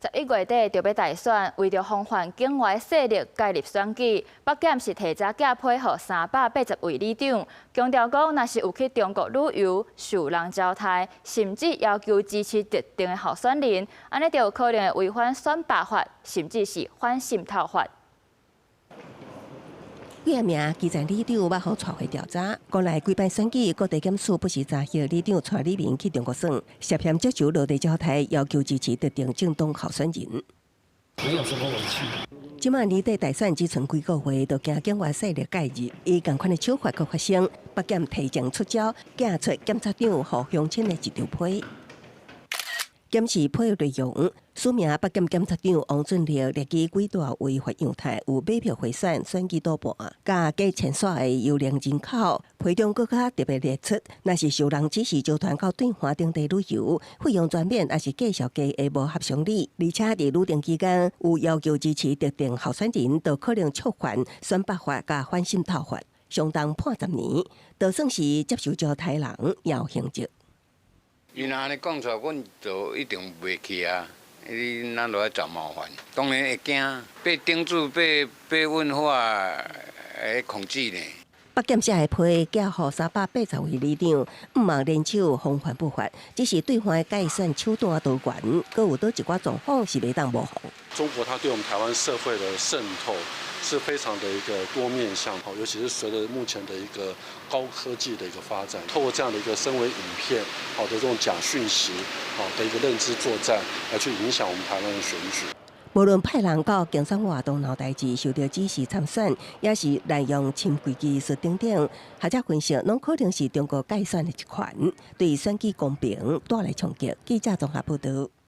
11月底就欲大選，為著防範境外勢力介入選舉，北檢是提早寄批予380位里長，強調講，若是有去中國旅遊、受人招待，甚至要求支持特定的候選人，按呢就有可能會違反選罷法，甚至是反滲透法。幾个名基層里長欲予帶回調查，國內幾擺選舉，各地檢署不時查獲里長帶里民去中國耍，涉嫌接受內地招待，要求支持特定政黨候選人。沒有什麼委屈。這擺年底大選只賰幾個月，就驚境外勢力介入，以仝款的手法閣發生，北檢提前出招，寄出檢察長予鄉親的一張批。檢視批內容，署名北檢檢察長王俊立列舉幾大違法樣態，有買票賄選、選舉賭博、佮假簽刷的幽靈人口。批中閣較特別列出，若是受人指示組團到對岸等地旅遊，費用全免，抑是介紹價會無合常理，而且佇旅程期間有要求支持特定候選人，就可能觸犯選罷法佮反滲透法，相當判10年，就算是接受招待人，也有刑責。伊若按呢講出來，阮就一定袂去啊！你咱就愛找麻煩，當然會驚，被盯住、被問話，會恐懼呢。北檢寫的批寄予380位里長，毋茫聯手防範不法，只是對方的介選手段多元，閣有佗一寡狀況是袂當無防。中國它對我們台灣社會的滲透是非常的一個多面向，尤其是隨着目前的一個高科技的一個發展，透過這樣的一個深偽影片，好的這種假訊息，好的一個認知作戰，來去影響我們台灣的選舉。無論派人到競選活動鬧代誌，受到指示參選，抑是濫用深櫃技術等等，學者分析，攏可能是中國介選的一環，對選舉公平帶來衝擊。記者綜合報導。